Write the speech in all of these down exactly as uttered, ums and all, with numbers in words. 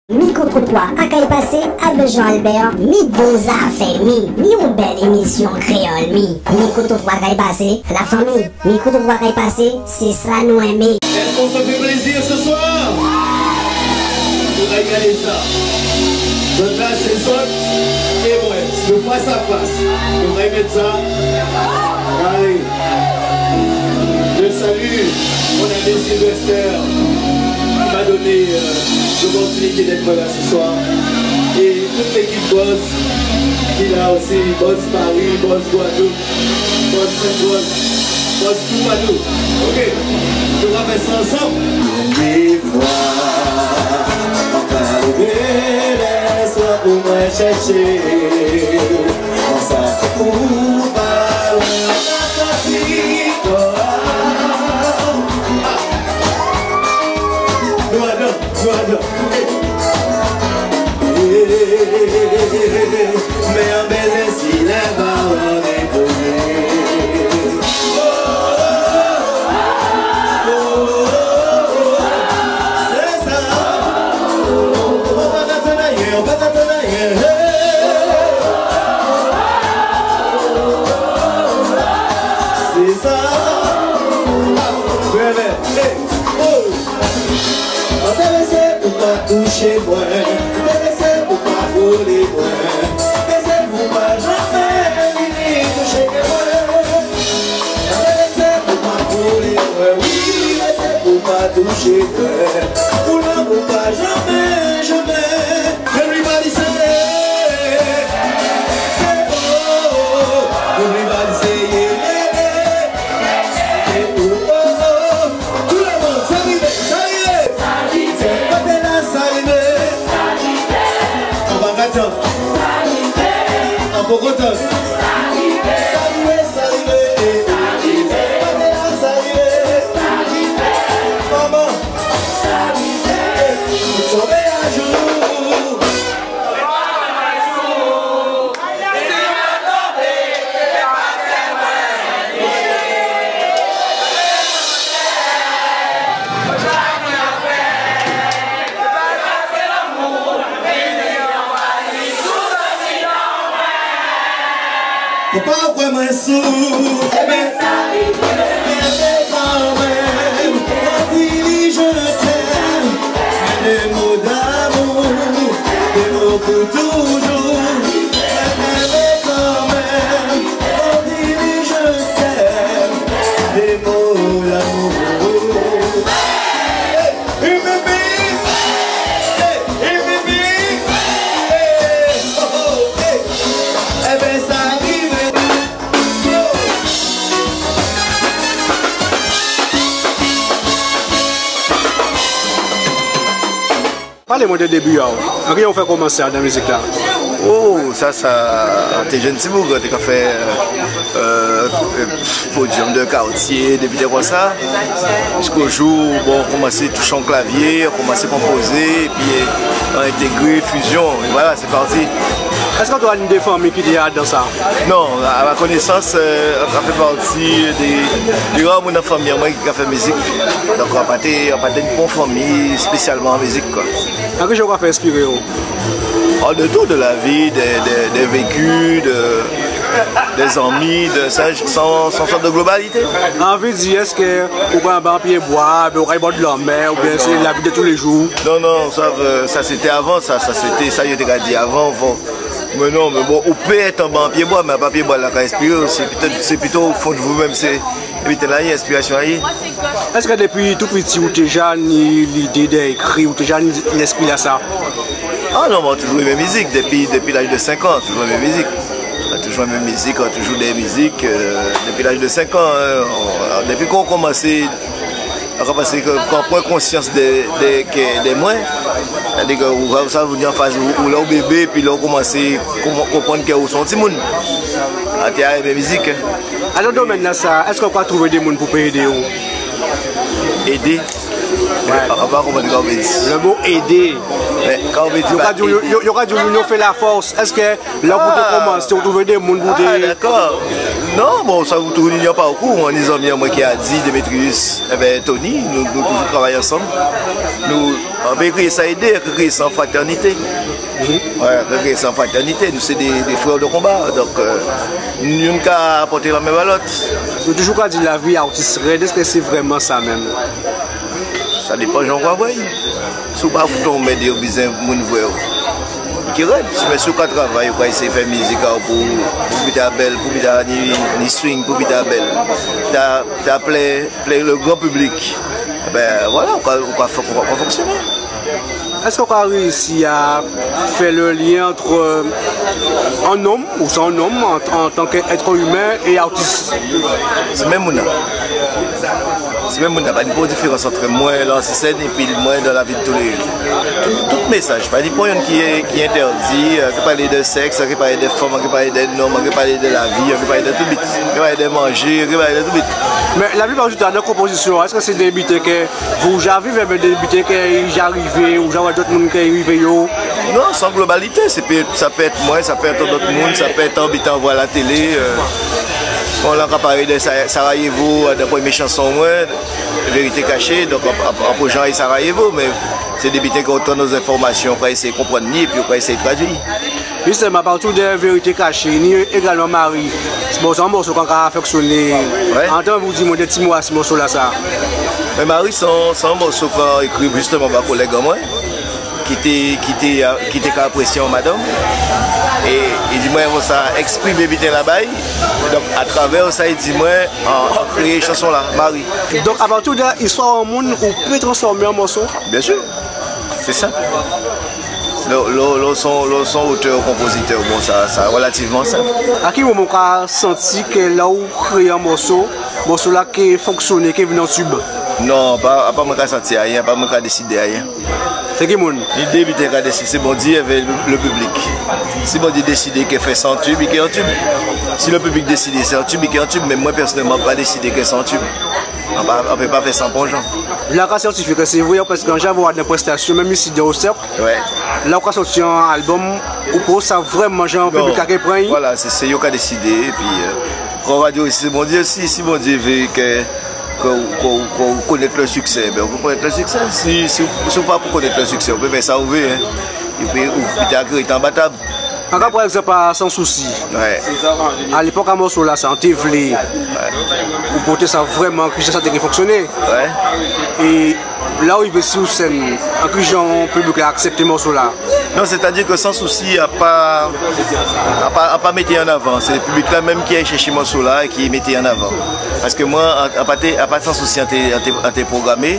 Mikrotrotwa a kay pasé avè Jean Albert, mi bon zafè, mi, mi on bèl émisyon kréyòl, mi. Mikrotrotwa a kay pasé, lafanmi, Mikrotrotwa a kay pasé, sé sa nou enmé. Est-ce qu'on se fait plaisir ce soir? Nou kay gadé sa. Donk la, sé zòt é mwen. Le face à face. Nou kay mèt sa. Alé. Je salue mon ami Sylvester qui m'a donné, euh, l'opportunité d'être là ce soir. Et toute l'équipe Buzz qui est là aussi, Buzz Paris, Buzz Guadeloupe, Buzz Saint-Paul, Buzz toupatou. OK. Nou va fè sa ansanm. Dé fwa, an ka lvé lè swa pou mwen chèché, an sa pou pa lwen, an sa sòti kò-a. Nou adan, nou adan. Mé an bèl si lè ba an dépozé. Sé sa. Ou pa ka tann ayen, ou pa ka tann ayen. Sé sa. Bèl, hey, oh. An té lésé pou pa touché mwen, an té lésé pou pa volé mwen, an té lésé pou pa janmen vini touché kè mwen. An té lésé pou pa volé mwen, wi, lésé pou pa touché mwen, pou lanmou pa janmen, janmen. Everybody say, say, oh, oh, oh. Everybody say, yeah, yeah, yeah. Tout le monde, sa rivé, sa rivé. Koté-la, sa rivé. An pa ka tann. An poko tann. Sa rivé, sa rivé. Koté-la, sa rivé. Manman. Tonbé ajou. Fò pa kwè mwen sou, enben, enben kanmenm, on dit je t'aime, dé mo damou, dé mo pou toujou, enben kanmenm, on dit je t'aime, dé mo damou. Palé mwen dè débi a'w. An kijan ou fè koumansé adan mizik-la? Oh, sa, sa, an té jenn ti boug, an té ka fè, euh, euh, podium de quartier, dé biten kon sa. Jiska jou, bon, an koumansé touché on klavyé, an koumansé konpozé, épi, euh, an entégré Fusion. É vwala, sé pati. Èskè ou té ni dé fanmi ki té adan sa? Non, a ma konésans, euh, an ka fè pati dé, dé ra moun an fanmi an mwen ki ka fè mizik. Donk, an pa té, an pa té ni pon fanmi spésialman an mizik, kwa. An kijan ou ka fè enspiré'w? Oh, de tout, de la vie, des, des, des vécus, de, des amis, de ça, sans, sans sorte de globalité. Anvi di, èskè ou pran ba an pyébwa, oben ou kay bò lanmè, oben sé lavi dè toulé jou? Non, non, sa, euh, sa sé té avan, sa, sa sé té, sa yo té ka di avan, bon. Mé non, mé bon, ou pé èt anba an pyébwa, mé a pa pyébwa-la ka enspiré'w, sé plito, sé plito o fon dè vou menm, sé Épi té la, enspirasyon-la yé. Èskè dépi tou piti ou té ja ni lidé dè ékri, ou té ja ni lèspri-lasa? Ah non, mwen toujou enmé mizik, dépi, dépi laj dè senk an, toujou enmé mizik. Mwen toujou enmé mizik, mwen toujou dèyè mizik, euh, dépi laj dè senk an, euh, dépi kan ou koumansé, ou koumansé pran konsyans dè, dè, kè, dè mwen, sétadi kè ou, sa vlé di an faz ou, ou lè ou bébé, épi lè ou koumansé kon-, konprann kè ou sé on timoun. An té enmé mizik, en. Adan domèn-lasa, èskè ou ka twouvé dé moun pou pé édé'w? Édé? An pa konprann ka ou vlé di. Le mo édé. Mé ka ou vlé di, yo ka di, yo, yo, yo ka di, l'union fait la force. Èske lè ou té koumansé, ou touvé dé moun pou té... Ah, dakò. Non, bon, sa, ou touvé l'union pa ou kou. Mwen ni zanmi an mwen ki Adi, Démétrius, ében, Tony, nou, nou toujou travay ansanm. Nou, an pé kriyé sa édé, kriyé sa fraternité. Wè, kriyé sa fraternité, nou sé dé, dé frè de konba. Donk, euh, youn ka pòté lanmen ba lòt. Yo toujou ka di lavi artis rèd, èske sé vrèman sa menm? Sa dépan jan ou ka vwè'y. Si ou pa fout on mèd, yo bizwen moun vwè'w. Ki rèd, mé si ou ka travay, ou ka éséyé fè mizik a'w pou, pou biten-la bèl, pou biten-la ni, ni swing, pou biten-la bèl. Ta, ta plè, plè le gran piblik. Ében, vwala, ou ka, ou ka fon-, ou ka fonksyonné. Èske ou ka réyisi a fè le lien ant, euh, an nonm, ou sé an nonm an, an tan ke èt imen, é artis? Sé menm moun-la. Sé menm moun-la. Pa ni pon diférans ant mwen, la, si sèn, épi mwen, dan lavi de tou lé jou. Tout, tout mésaj. Pa ni pon yonn ki, ki entèdi, euh, ki palé de sèks, ki palé de fanm, ki palé de nonm, ki palé de lavi, ki palé de tout biten, ki palé de manjé, ki palé de tout biten. Mé laplipa di tan, dan konpozisyon, èske sé dé biten ke ou ja viv, oben dé biten ke i ja rivé, ou ja wè dòt moun ke i rivé yo? Non, sé an globalité. Sé pé, sa pé èt mwen, sa pé èt dòt moun, sa pé èt an biten an vwè a la télé, euh. Bon, la, an ka palé de Sa-, Sarajevo, euh, dan prèmyé chanson mwen, Vérité Cachée, donk, an, an, an pé jan Sarajevo, mé sé dé biten ke ou tann, dé enfòmasyon, ou ka éséyé konprann li, épi ou ka éséyé tradui. Jistèman, a pati de Vérité Cachée, ni égalman Mari. Bon, sé an mòso k'an ka afèksyonné. Wè. Antan ou di mwen dé ti mo asi mòso-lasa. Mé Mari, sé an, sé an mòso k'an ékri jistèman ba kolèg an mwen, ki té, ki té, ki té ka aprésyé an madanm. É i di mwen, bon, sa èksprimé biten-la ba'y. Donk, atravè sa, i di mwen, an, an kréyé chanson-la, Mari. Donk, a pati de istwa an moun, ou pé transfòmé an mòso? Byen si. Sé sa. Lè, lè, lè ou sé on, lè ou sé on otè, konpozitè, bon, sa, sa rèlativman senp. A ki moman ou ka santi ke lè ou kréyé an mòso, mòso-la ké fonksyonné, ké vin an tib? Non, pa, a pa mwen ka santi ayen, a pa mwen ka désidé ayen. Sé ki moun? Ni dé biten ka désidé, sé Bondyé avè le, le piblik. Si Bondyé désidé ke fè sa an tib, i ké an tib. Si le piblik désidé sé an tib, i ké an tib. Mé mwen, pèsonèlman, pa désidé ke sé an tib. An pa, an pé pa fè sa an pon jan. Lè ou ka sètifyé ke sé vré, paske an ja vwè dan prestasyon, menm isi dan Osèk, wè, lè ou ka sòti an albòm, ou pé sav vrèman jan piblik-la ké pran'y. Vwala, sé, sé yo ka désidé, épi, euh, kon ou ka di, sé Bondyé osi, si Bondyé vé ke, ke, ke, ke ou konnèt le siksè, ben, ou konnèt le siksè. Si, si, si ou pa pou konnèt le siksè, ou pé fè sa ou vé, en. Épi, ou pé ta rété anbatab. An ka pran ègzanp a Sans Souci. Wè. A lépòk a mòso-lasa, an té vlé, wè, ou pòté sa vrèman, ki jan sa té ké fonksyonné. Wè. É lè ou rivé si sèn, an ki jan piblik-la aksèpté mòso-la? Non, sétadi ke Sans Souci a pa, a pa, a pa mété an avan. Sé piblik-la menm ki alé chèché mòso-la é ki mété an avan. Paske mwen, an, an pa té, a pa Sans Souci, an té, an té, an té pwogramé,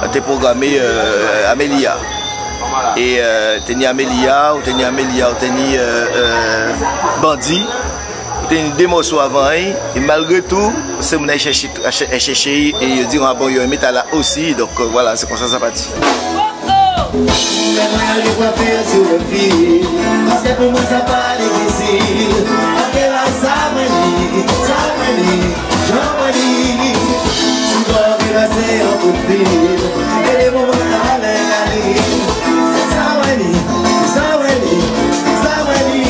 an té pwogramé, euh, Amélia. É, euh, té ni Amélia, ou té ni Amélia, ou té ni, euh, euh, Bandi, ou té ni dé mòso avan, en, é malgré tou, sé moun alé chèché, alé chèché, é yo di, a bon, yo enmé tala osi, donk, euh, vwala, sé konsa sa pati. Lè mwen rivé fè sou le fil, paske pou mwen sa pa difisil. Paske la sa mwen li, sa mwen li. Jan mwen li, si bò ki pasé an kout fil, é dé moman talè ka li. Sé sa mwen li, sé sa mwen li, sé sa mwen li.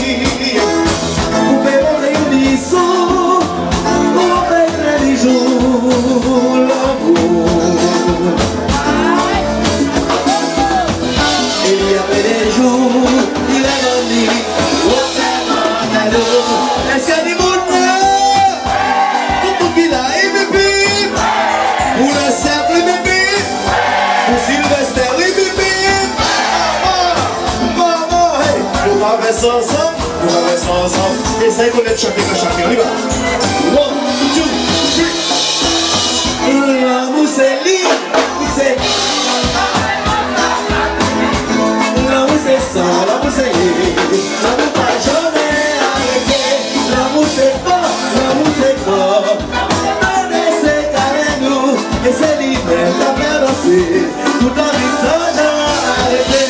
Ou pé montré yon bisou, ou pé fè bijou, lanmou. É li apré dé jou, li lèv an li, ou fè an kado. Èske ni moun la? Tout moun ki la, i bip bip. Pou le sèk, i bip bip. Pou Silvèstè, i bip bip. Manman, manman, hey. Nou ka fè sa ansanm, nou ka fè sa ansanm. Esèy konnèt chak, chak, on y va. One, two, three. Lanmou sé li, lanmou sé. Lanmou sé sa, lanmou sé li. Lanmou pa janmen arété. Lanmou sé fò, lanmou sé fò. Tandé sé kalé nou, é sé li menm ka fè dansé. Tout lavi san jan arété.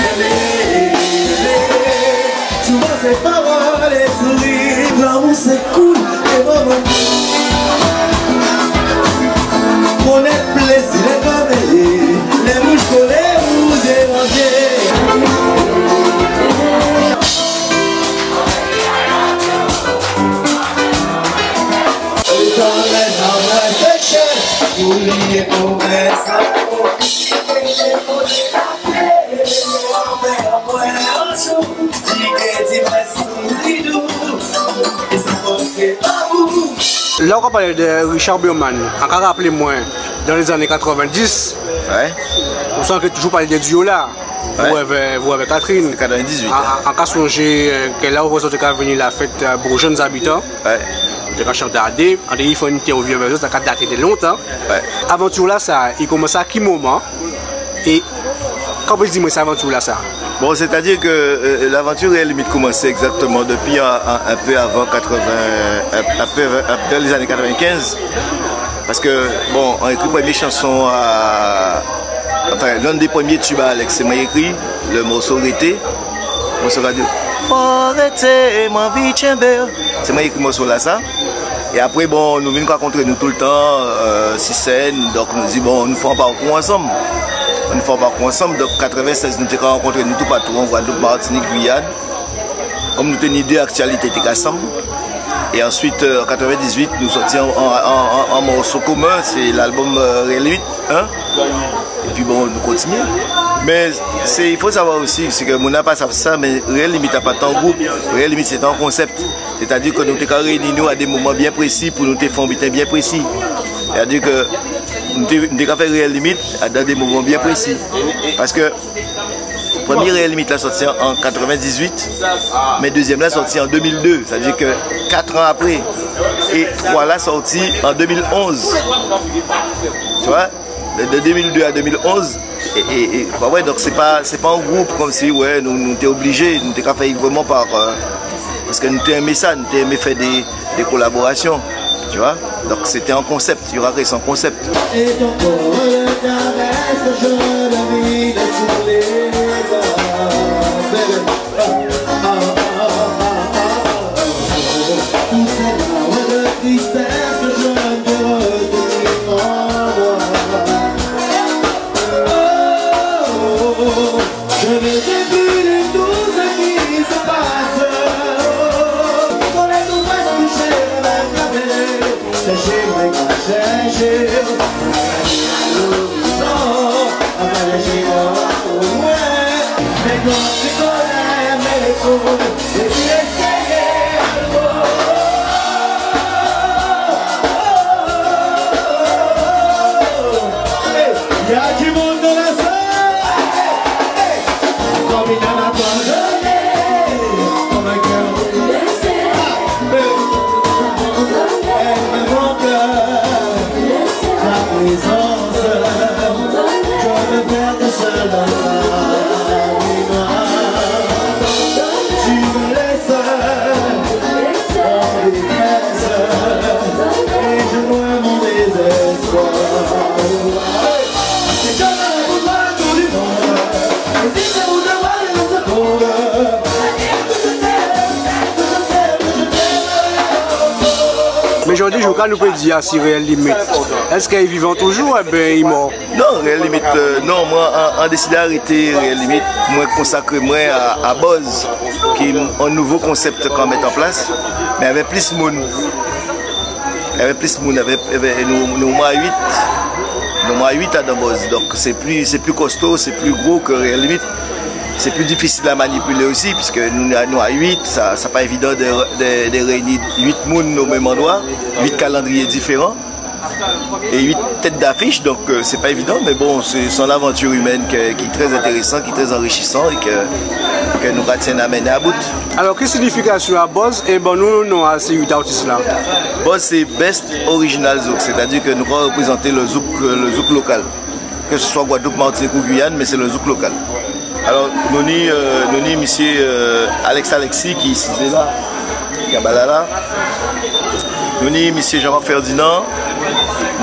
Enmé, enmé. Souvan sé pawòl é souri. Lanmou sé koul é moman. Konnèt plézi lè kò mélé. Lè ou ka palé dè Richard Berman, an ka raplé mwen, dan lé zanné katrèvendis, ou santi toujou palé dè duo-la, vou avè, vou avè Catherine. Katrèvendizuit, an, an ka sonjé, euh, kè lè ou té ka vini la fèt, euh, pou Jeunes Habitants, ou té ka chanté a dé, an té fè an entèvyou avè zòt, sa ka daté dè lontan. Avanti-lasa, i koumansé a ki moman? É, kan ou pé di mwen sa avanti-lasa? Bon, sètadi kè, euh, lavanti Réel Limit koumansé ègzaktèman dépi an, an, an pé avan katrèven, an, an pé, an pé lé zanné katrèvenkenz. Paskè, bon, an ékri prèmyé chanson a, anfen, yonn dé prèmyé tube a Alex, sé mwen ékri, lè mòso Rété. Mòso ka di, fò rété, mwen anvi tjenbé'w. Sé mwen ékri mòso-lasa. É apré, bon, nou vin rankontré nou toultan, euh, si sèn, donk nou di, bon, nou fè an parkou ansanm. Nou fè an parkou ansanm, donk katrèvensèz, nou té ka rankontré nou toupatou, an Gwadloup, Matinik, Giyàn. Kòm nou té ni dé aktyalité té ka sanm. É answit, euh, an katrèvendizuit, nou sòti an, an, an, an, an mòso komen, sé lalbòm, euh, Réel Limit, en. Épi bon, nou kontinyé. Mé sé, il faut savoir aussi, sé kè moun-la pa sav sa, mé Réel Limit a pa té an group. Réel Limit sé té an konsèp. Sètadi kè nou té ka réini nou a dé moman byen prési pou nou té fè on biten byen prési. Sètadi kè nou té, nou té ka fè Réel Limit a, dan dé moman byen prési. Paskè prèmyé Réel Limit-la sòti an, an katrèvendizuit, mé dézyèm-la sòti an dé mil dé, sètadi kè kat an apré. É twa-la sòti an dé mil onz. Tu vois? De, de dé mil dé a dé mil onz, é, é, é, bah ouais, donk sé pa, sé pa on group kòmsi, ouais, nou, nou té oblijé, nou té ka fè'y vréman pa, euh, paskè nou té enmé sa, nou té enmé fè dé, dé kolaborasyon, tu vois. Donk sé té on konsèp, Uraré sé on konsèp. Et ton corps caresse, je le vis sous les bras. Baby. Tous ces larmes de tristesse, je ne te retiens en moi. Oh, je ne sais plus de tout ce qui se passe. Quand la souffrance touche ma tête, chercher, moi, chercher. Il y a du monde dans la salle. Comme une âme abandonnée, comme un cœur blessé. Aime mon cœur, ta présence. Je me perds seul dans la nuit noire. Tu me laisses en détresse, et je noie mon désespoir. Si je ne voudrais tout du monde, et si je voudrais le secours, Mé jòdi jou, ka nou pé di asi Réel Limit? Èskè i vivan toujou, oben i mò? Non, Réel Limit, euh, non, mwen, an, an désidé arété Réel Limit, mwen konsakré mwen a, a Buzz, ki on nouvo konsèp k'an mèt an plas, mé avè plis moun. Avè plis moun, avè, avè, nou, nou mwen a uit, nou mwen a uit adan Buzz, donk sé pli, sé pli kosto, sé pli gwo ke Réel Limit. Sé pli difisil a manipilé osi, piske nou, nou a uit, sa, sa pa évidan de, de, de réini uit moun o menm andwa, uit kalandriyé diféran, é uit tèt d'afich, donk, euh, sé pa évidan, mé bon, sé, sé on avanti imèn ke, ki trè entérésan, ki trè anrichisan é ke, ke nou ka tyenn a mennen a bout. Alò, ki signifikasyon a Buzz é ban nou non a sé uit atis-la? Buzz sé Best Original Zouk, sétadi ke nou ka réprézanté le zouk, le zouk lokal. Ke se swa Gwadloup, Matinik ou Giyàn, mé sé le zouk lokal. Alò, nou ni, euh, nou ni misyé, euh, Alex Alexis ki sizé la, ki anba la la. Nou ni misyé Jean-Marc Ferdinand,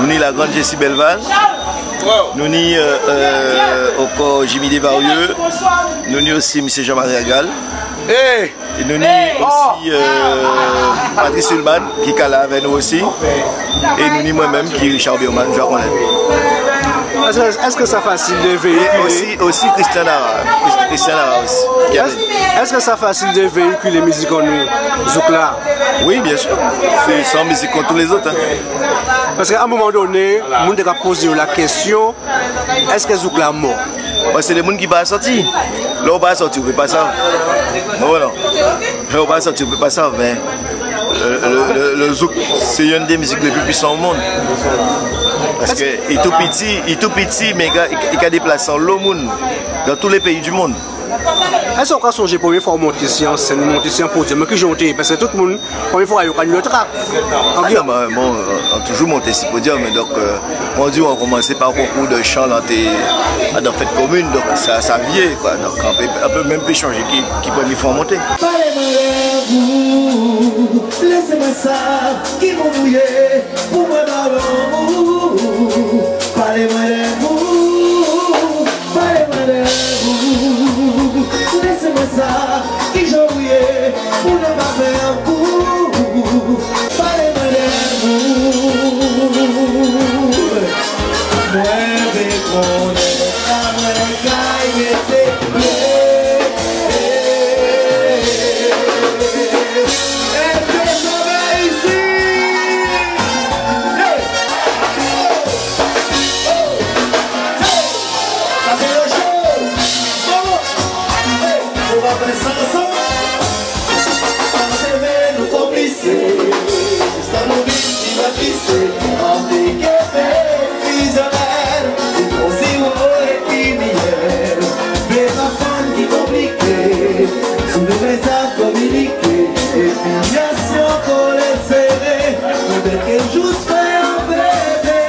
nou ni la grann Jessie Belval, nou ni, euh, euh, ankò Jimmy Desvarieux, nou ni osi misyé Jean-Marie Agal. É nou ni osi, euh, Patrice Hulman, ki ka la avè nou osi. É nou ni mwen menm, ki Richard Berman, Joie Ronel. Èskè, èskè sa fasil de véyikilé? É osi, osi Christian Nara, Christian Nara osi, ki avè nou. Èskè sa fasil de véyikilé mizik an nou, zouk-la? Wi, byen si. Sé, sé on mizik kon tout lézot, en. Paske a on moman doné, moun té ka pozé'w la kèsyon, èskè zouk-la mò? Bon, sé dé moun ki pa sòti. Lè ou pa sòti, ou pé pa sav. Bon, non. Lè ou pa sòti, ou pé pa sav, mé, euh, le, le, le zouk, sé yonn dé mizik lé pli pwisan o monn. Paskè i tou piti, i tou piti, mé i ka, i ka, i ka déplasé anlo moun dan tout lé péyi di monn. Èskè ou ka sonjé prèmyé fwa ou monté si an sèn, monté si an podyòm, mé ki jan ou té yé ? Paskè tout moun, prèmyé fwa yo ka ni yo trak. Ah non, mé bon, euh, an toujou monté si podyòm, donk, euh, kon di, an koumansé pa konkou dè chan, la té, ah, dan fèt komin, donk sa, sa vyé, kwa. Donk an pé, an pé menm pli sonjé ki, ki prèmyé fwa an monté. Palé mwen dè vou, lésé mwen sav ki moun ou yé, pou mwen ba ou lanmou. Palé mwen dè vou, palé mwen dè vou, lésé mwen sav ki jan ou yé, pou nou pa fè an kou. Palé mwen dè vou. Mwen vlé konnen sa mwen kay rété vlé. Èskè sa va isi ? Hey ! Sa sé le show. Bon. Hey, nou va fè sa ansanm. Sé vre nou konplis. Jis tan nou vin stigmatisé, an té ké fè fiziyonè, ou kon siwo épi miyèl. Mé pa fann ki konpliké, sou nou mésaj kominiké, épi asyon kolé séré, nou té ké jis fè an plézé.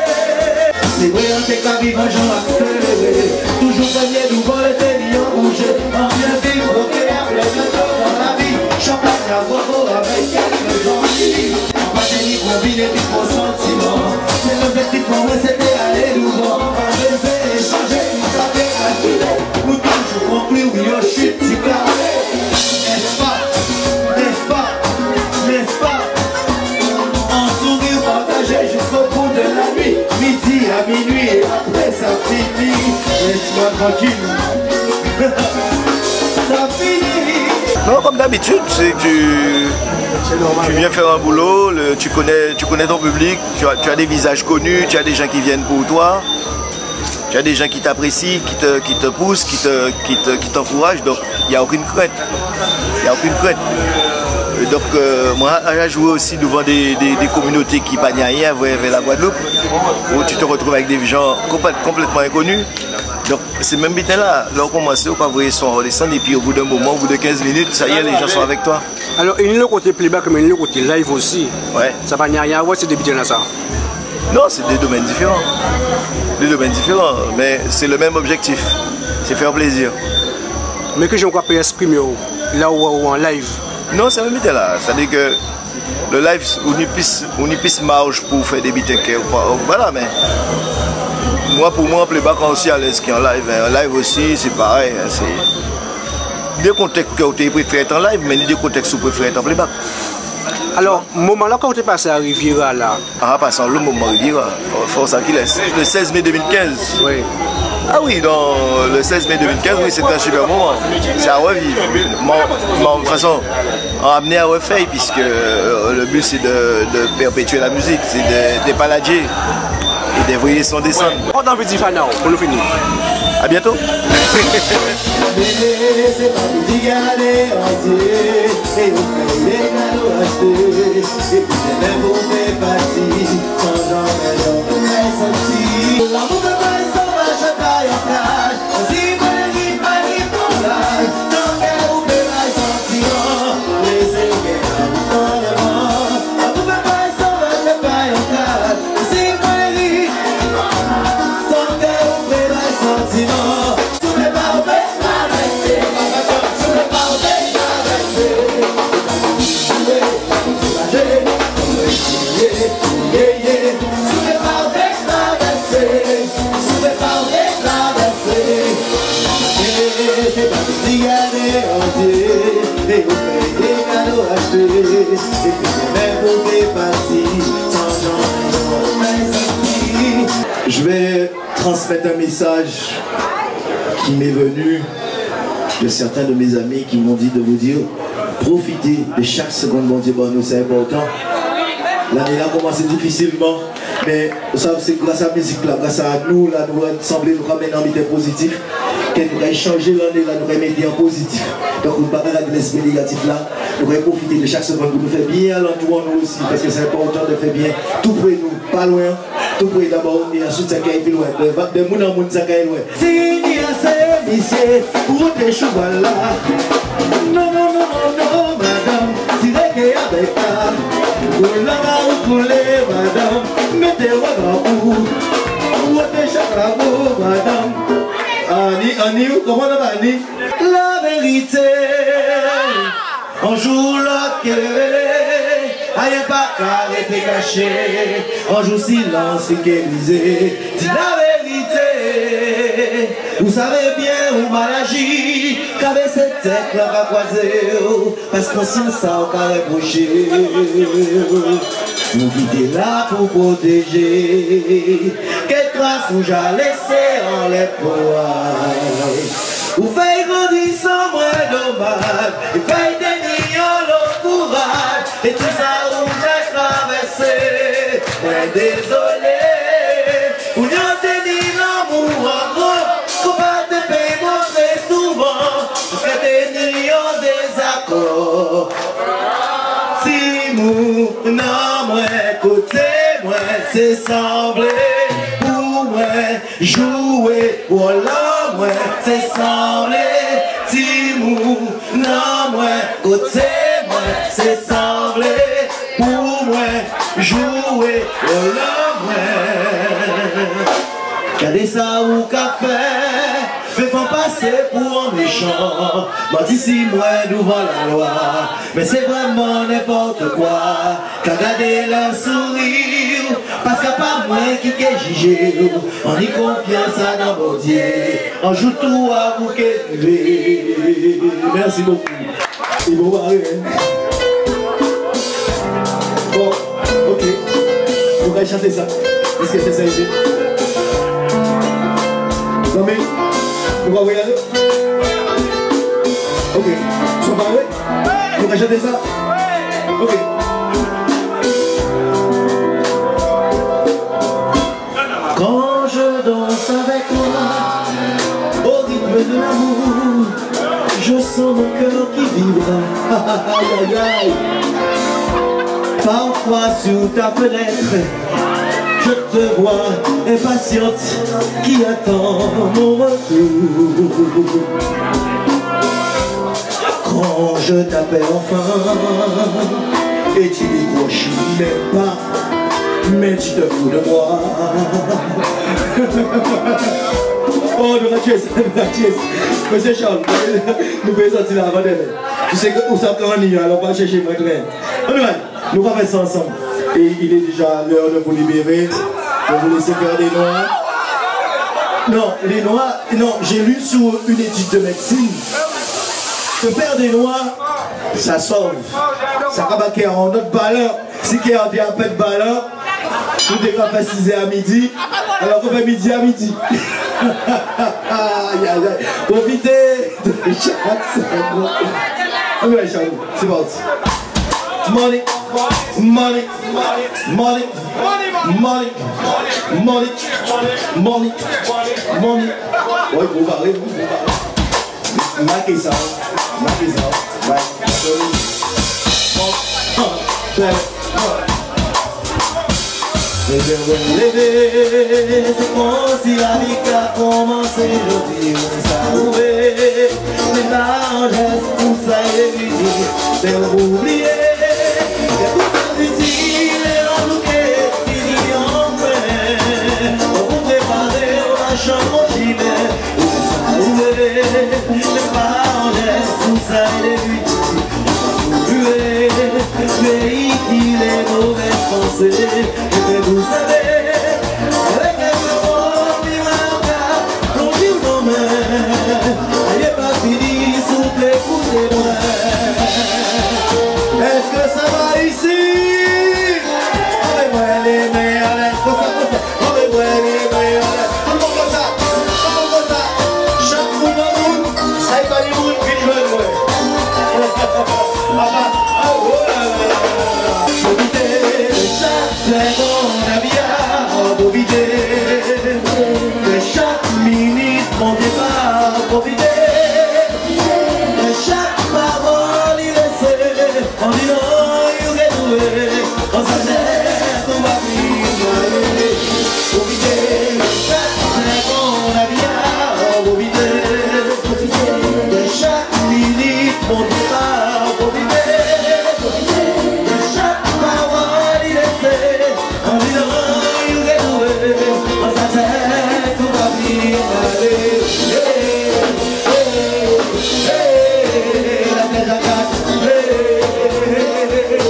Sé vre an té ka viv an jan akséléré, toujou prèmyé douvan lé té ni an boujé, anbyans vin bloké apré mèt dan lavi, chanpagn a gogo avèk kèk zanmi. An pa té ni konbiné épi fo santiman, sèl objèktif an mwen sé té alé douvan. Pa bizwen échanjé, tout sa té kalkilé, pou toujou konkli, wi, an chit ti karé. N'est-ce pas ? N'est-ce pas ? N'est-ce pas ? An souri partajé jisko bout de la nuit, midi à minuit, é apré sa fini. Laisse-moi tranquille. Sa fini. Non, comme d'habitude, c'est que tu, tu viens faire un boulot, le, tu connais, tu connais ton public, tu as, tu as des visages connus, tu as des gens qui viennent pour toi. Tu as des gens qui t'apprécient, qui te, qui te poussent, qui te, qui te, qui t'encouragent. Donc, il n'y a aucune crainte. Il n'y a aucune crainte. Et donc, euh, moi, j'ai joué aussi devant des, des, des communautés qui pas rien, vers, vers la Guadeloupe, où tu te retrouves avec des gens complè-, complètement inconnus. Donc, c'est même bien là. Là, on commence, on va envoyer son redescendre, et puis au bout d'un moment, au bout de quinze minutes, ça y est, les gens sont avec toi. Alò, i ni le koté playback, mé i ni le koté live osi. Ouais. Sa pa ni ayen a wè, sé dé biten-lasa. Non, c'est des domaines différents. Des domaines différents, mais c'est le même objectif. C'est faire plaisir. Mé ki jan ou ka pé èksprimé-w la ou, ou an live ? Non, sé menm biten-la. Sétadi ke le live, ou ni plis, ou ni plis maj pou fè dé biten ke, voilà, mé mwen, pou mwen, an playback osi alèz ki an live, hein. An live osi, sé parèy, hein, sé dé kontèks ke ou té préféré èt an live, mé ni dé kontèks ou préféré èt an playback. Alò, moman-la, kan ou té pasé a Riviera la ? Ah, pasé an lo moman Riviera. Fò, fò sa ki lès. Le seize mai deux mille quinze. Wi. Ah oui, donc, le seize mai deux mille quinze, oui, c'était un super moment. C'est à revivre. Bon, bon, de toute façon, on a amené à refaire, puisque, euh, le but, c'est de, de perpétuer la musique, c'est de, de dépaladjer et d'envoyer son descente. Sa ou anvi di fanaw, pou nou fini ? À bientôt. Je vais transmettre un message qui m'est venu de certains de mes amis qui m'ont dit de vous dire, profitez de chaque seconde Bondié ba nou, sé enpòtan. Lanné-la koumansé difisilman, mé sa sé gras a mizik-la, gras a nou la, nou sanblé nou ka mennen an biten pozitif. Nou kay chanjé lanné-la, nou kay mété an pozitif. Donk, nou pa ka gadé lèspri négatif la. Nou kay pwofité dè chak sègonn pou nou fè byen alantou an nou osi, paskè sé enpòtan dè fè byen toupré nou, pa lwen, toupré dabò, é answit sa kay pi lwen. Dè va-, dè moun an moun, sa kay lwen. Fini asé, misyé, woté chouval-la. Non, non, non, non, non, madanm, tiré ké avèk la. Ou la ka ou koulé, madanm, mété wè dan ou. Woté chak la pou madanm. Ani, Ani, ou konprann, Ani? Lavérité. An jou lòt ké rélé, ayen pa ka rété kaché. An jou silans li ké brizé. Di lavérité. Ou savé byen ou mal aji, kavèsé tèt-la ka kwazé'w, paskè konsyans a'w ka rèpwoché. Ou ki té la pou pwotéjé, kèl tras ou ja lésé anlè po a'y. Ou fè'y grandi san mwen domaj, é fè'y té ni anlo kouraj, é tou sa ou ja travèsé. Mwen dézolé, ou ni an té ni lanmou an gran, konpa té pé montré souvan, paskè té ni an dézakò. Timoun an mwen, koté mwen, sé sanblé pou mwen. Jwé wòl an mwen, sé sanblé, timoun an mwen, koté mwen, sé sanblé pou mwen. Jwé wòl an mwen. Gadé sa ou ka fè, fè fanm pasé pou an méchan. Manti si mwen douvan lalwa. Mé sé vrèman nenpòt kwa. Ka gadé la souri'w, paskè pa mwen ki ké jijé'w. Anni konfyans adan Bondyé. An jou tou a ou ké rivé. Mèsi bokou. É bon, paré, en. Bon, oké. Nou ka chanté sa. Piskè sé sa i yé. Zanmi, nou ka alé. Oké. Zòt paré? Nou ka chanté sa? Oké. Quand je danse avec toi, au rythme de l'amour, je sens mon cœur qui vibre. Aïe, aïe, aïe. Parfois sur ta fenêtre, je te vois impatiente qui attend mon retour. Quand je t'appelle enfin et tu décroches même pas, mais tu te fous de moi. Oh, nou ka tjwé sa, nou ka tjwé sa. Mésyé Charles, nou pé sòti la avan dèmen. Ou sé ke ou sa ka annié, alò pa chèché mwen trè. Annou alé. Nou va fè sa ansanm. Et il est déjà l'heure de vous libérer, de vous laisser faire des noirs. Non, les noirs, non, j'ai lu sur une étude de médecine que faire des noirs, ça sauve. Sa ka ba kè an an dòt balan. Si kè an té a pèd balan, nou té ka fè sizè a midi, alò ke fè midi a midi. Aïe, aïe, aïe. Pwofité de chak sègonn. Annou alé, Charles, c'est parti. Money, money, money, money, money, money, money. Wè, bon, paré, bon, paré. Maké sa, maké sa, maké. Lévé, lévé, sé konsi lavi ka koumansé jòdi. Sa ou vé, sé pa an jès, tou sa évité, sé ou oubliyé. Sé pou sa viti, lè an nou ké fini an mwen, pou préparé an machan an chimen. Sa ou vé, sé pa an jès, tou sa évité. Péyi ki lé movèz pansé, é fè nou savé, avèk kèk fwa, pi mal ka plonjé'w dan mè. Ayé pa fini, souplé, kouté mwen. Èske sa va isi? Anlè mwen lé men anlè, konsa, konsa. Anlè mwen lé men anlè. Tout moun konsa, tout moun konsa. Chak moun an moun, sa i pa ni moun vin jwenn mwen. An sajès, nou pa pi maléré. Pwofité de chak segond lavi-a, pwofité de chak minit Bondyé ba-w, pwofité de chak pawòl i lésé. Andidan-y ou ké twouvé an sajès, ou pa pi maléré. Hey, hey, hey, la tèt a kat. Hey, hey, hey, hey.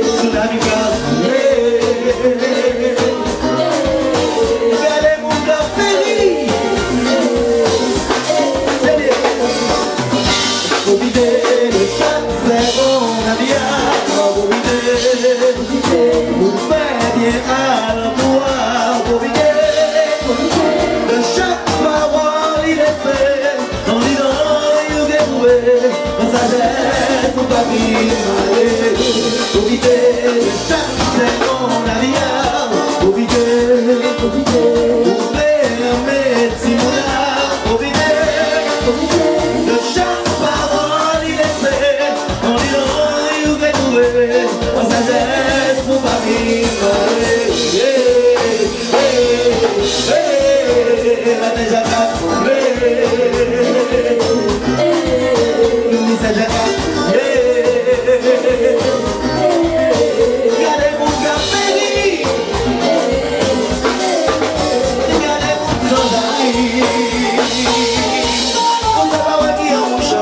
Tsunami Cast. Hey, hey, hey, hey. Gadé moun k ap péri. Sérié. Pwofité de chak segond lavi-a, pwofité pou fè byen alantou a-w, pwofité de chak pawòl i lésé. Andidan-y ou ké twouvé an sajès, ou pa pi maléré. Pwofité de chak segond lavi-a, pwofité, pwofité pou fè enmé timoun-la, pwofité, pwofité de chak pawòl i lésé. Andidan-y ou ké twouvé an sajès, ou pa pi maléré. Hey, hey, hey, la tèt a kat. Hey, hey, hey, hey. Gadé moun k ap péri. Gadé moun san zanmi. Ou sa pa wè ki an moucha.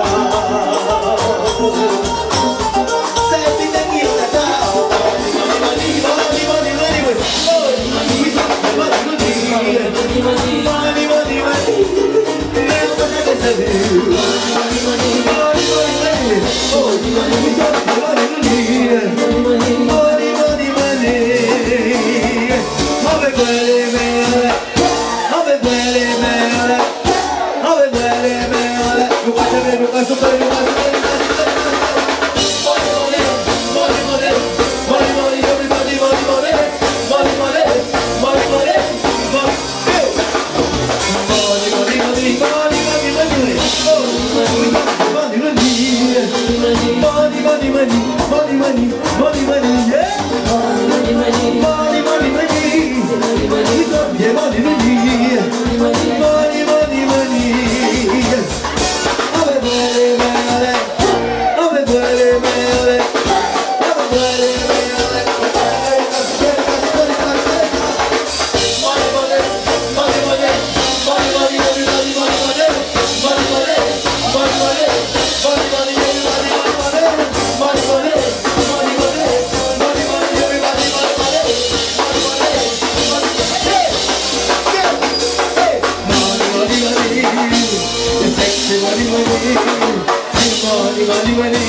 Money, money, money.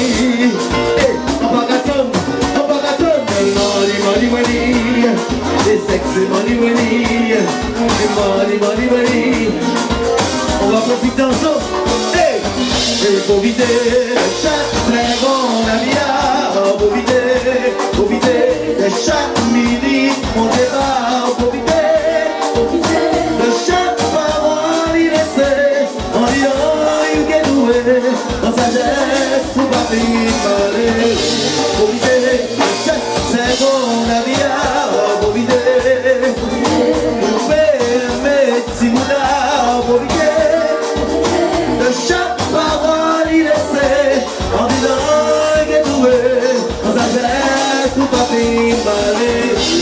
Hey, an pa ka tann, an pa ka tann. Money, money, money. Sé sèks, money, money. Money, money, money. On va profiter ensemble. Hey, é pwofité de chak segond lavi-a. Pwofité, pwofité de chak minit Bondyé ba-w. Pwofité, pwofité de chak pawòl i lésé. Andidan-y ou ké twouvé an sajès, ou pa pi maléré. Pwofité de chak segond lavi-a, pwofité pou fè enmé timoun-la, pwofité de chak pawòl i lésé. Andidan-y ou ké twouvé an sajès, ou pa pi maléré.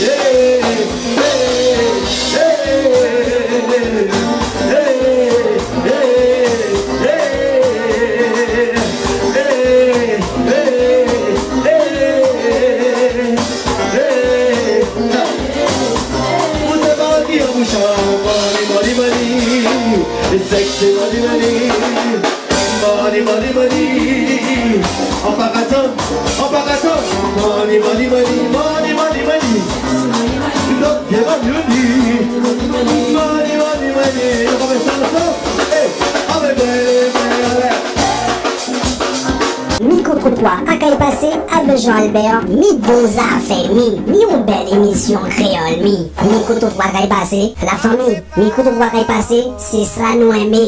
Hey, hey, hey, hey, hey. Ou sé pa ki an moucha. Money, money, money. Sé sèks, money, money. Money, money, money. An pa ka tann, an pa ka tann. Money, money, money. Money, money, money. Money, money, money. Money, money, money. An pa ka tann. Hey, avè mwen, mwen, avè. Mikrotrotwa a kay pasé avè Jean Albert, mi bon zafè, mi, mi on bèl émisyon kréyòl, mi. Mikrotrotwa a kay pasé, lafanmi. Mikrotrotwa a kay pasé, sé sa nou enmé.